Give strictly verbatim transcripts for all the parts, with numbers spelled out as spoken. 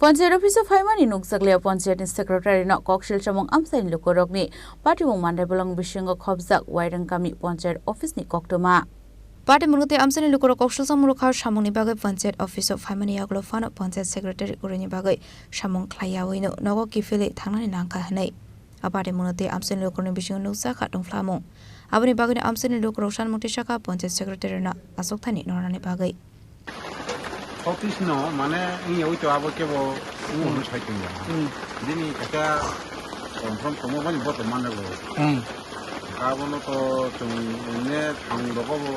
Panchayat office o phaimani nukjaklia panchayat ni secretary no koksil chamung amchaini lukurokni patimung mandai bolong bisingo khopjak Wairang kami panchayat office ni koktwma. Patimung tei amchaini lukurok koksil chamung rwkha samungni bagwi panchayat office o phaimani yagulo phano panchayat secretary kwrwini bagwi samung khlai yaui no nogo kiphilwi thangnani nangkha hwnwi. A patimung tei amchaini lukurokni bisingo nukjakha tongphlamung. Aboni bagwino amchaini lukurok sanmung tisakha panchayat secretary no achukthani nornani bagwi. Office no mane wngya ui to abo kebo wngya hwnwi sai tongya. Hmm. Bini kaisa confirm tongma bani boto manna go. Hmm. Abono to chwng ne thang rogo bo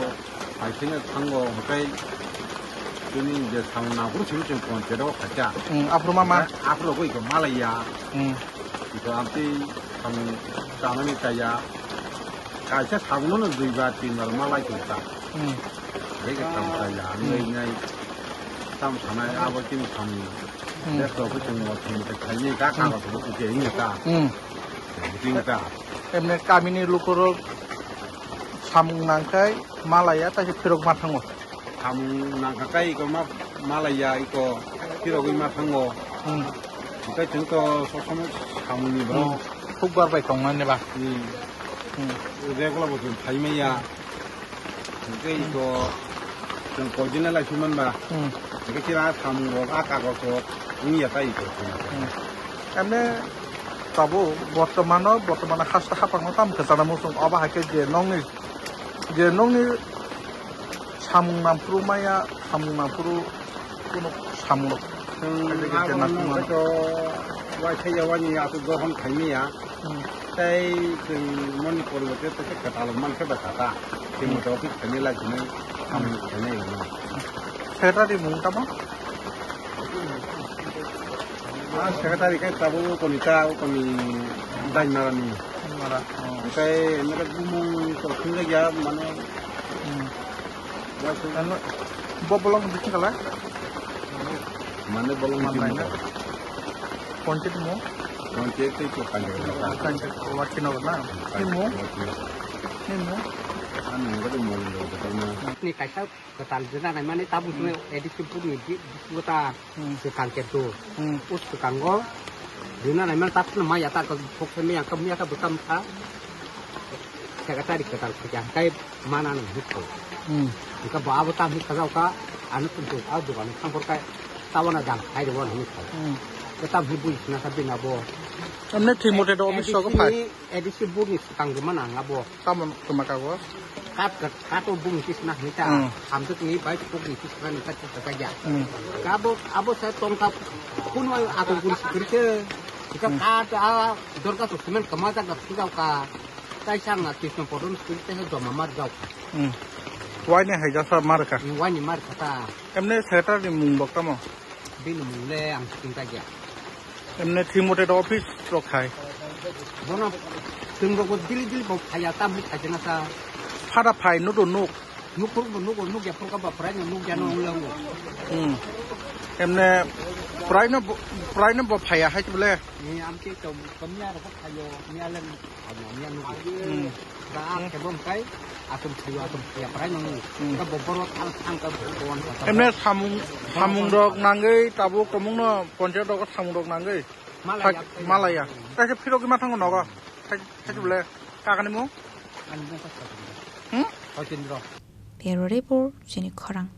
hai thengna thango hwnkhe bini je thang nangphuru simi chwng contact o khacha. Hmm, aphuru ma ma? Aphuru go iko malaiya. Hmm. Iko amtwi thang chanani chaya. Kaisa sabuno no duibar tinbar malai tongkha. Hmm. Hai khe tam chaya, hmm, nai nai tam sanai abo chini samung. Hmm. Rest of chwng o thwng khe khaini ka, hmm, kagoj bo khe wngya ta. Hmm. Wngya ta. Emne kamini lukurok samung nangkhai malaiya, taisa phirok ma thango. Samung nangkha kai iko ma, malaiya iko phirogwi ma thango. Hmm. Hwnkhe chwng to sob somoi samungni borok. Hmm. Hukbar bai tongmani ba. Hmm. Hmm. Regular bo chwng phaimaya. Hwnkhe iko chwng koidina lai phimani ba. Hmm. Hwnkhe chwla samungrok a kagojrok wngya tai iko. Hmm. Emne tabuk bortomano, bortomano hasta hapangno tamo khe chana muchung obo hai khe je nokni, je nokni samung nangphuru maya, samung nangphuru kunu samung rok. Chwng khaide khe abo je nangphuru mano mano. Hwnkhe to waithai ya wani aswk dohon khaimaya. Hmm. Tei chwng moni poriborte to khe kwtal mankhe bai kha ta. Chwng hmm, moto office khainai lai sinai samung khainai rwno. Secretary mung tamo? Ah, secretary khe tabuk ukoni ta, ukoni Dainmarani. Dainmara, oh. Tei emne khe bumung to thumjak ya, mane. Hmm. Ano, bo bolong bising kala? Mane bolong bising kala? Contact mo? Contact tei to kanjak kala. Kanjak, Watching Tower na? Kanjak, Watching Tower. Ni mo? Ni mo? Ani mo kata mo lo kata na. Ni kaisa kwtal jena nai mane tabuk hmm, sini A D C purni di, di kota. Hmm. Swkang khe tu. Hmm. O swkango rina naimani ta phano maya ta kok khe maya khe maya khe bwtam kha. Secretary kwtal khe khe kai mana nang hit ko. Hmm. Hwnkhe bo abo tam hit kha jao kha, ano tong tong a dogan thang por kai tabana dang khai rw hit kha. Hmm. Kwtam hi bui sina kha bini abo. Amne thwi mote do office sogo phai. A D C buni swkang rwma nang abo. Tamo kwma kagoj? Kat, kat, kat o bung kisna hita. Hmm. Hamjwk ni bai kok ni kisna ni kat kisa kaya. Hmm. Abo, abo sa tong ka kun wai ako kun sikri ke. Kita hmm, kat a dorka to semen kama jak dak sugau ka. Tai sang na kisna podon sikri te joma mar jau. Hmm. Wai ne hai jasa mar ka? Wai ni mar kata. Emne secretary ni mung bok tamo? Bini mung le ang siking ta gya. Emne thwi mote do office rok khai. Bono thwng rok bo dili dili bo phaya ta muk khai na ta. Phada phai nuk do nuk. Nuk phuru bo nuk nuk ya phuru ka ba phrai nuk ya no hmm, ulang. Hmm. Emne phrai no bo, phrai no bo phaya hai bole. Ni am ke to kamya ro khayo ni alem. Hmm. Ba kebom kai atum thio atum thia prai nang. Hmm. Ka bobor thang thang ka bon ka. Emne samung, samung rok nangwi tabuk kwmung no panchayat rok samung rok nangwi. Malaya. Malaya. Kaisa phirok ma thango nogo. Khai, khai bole. Kakani mo? Ani mo ka. Hmm? Kotindro. Bureau report, chini khorang.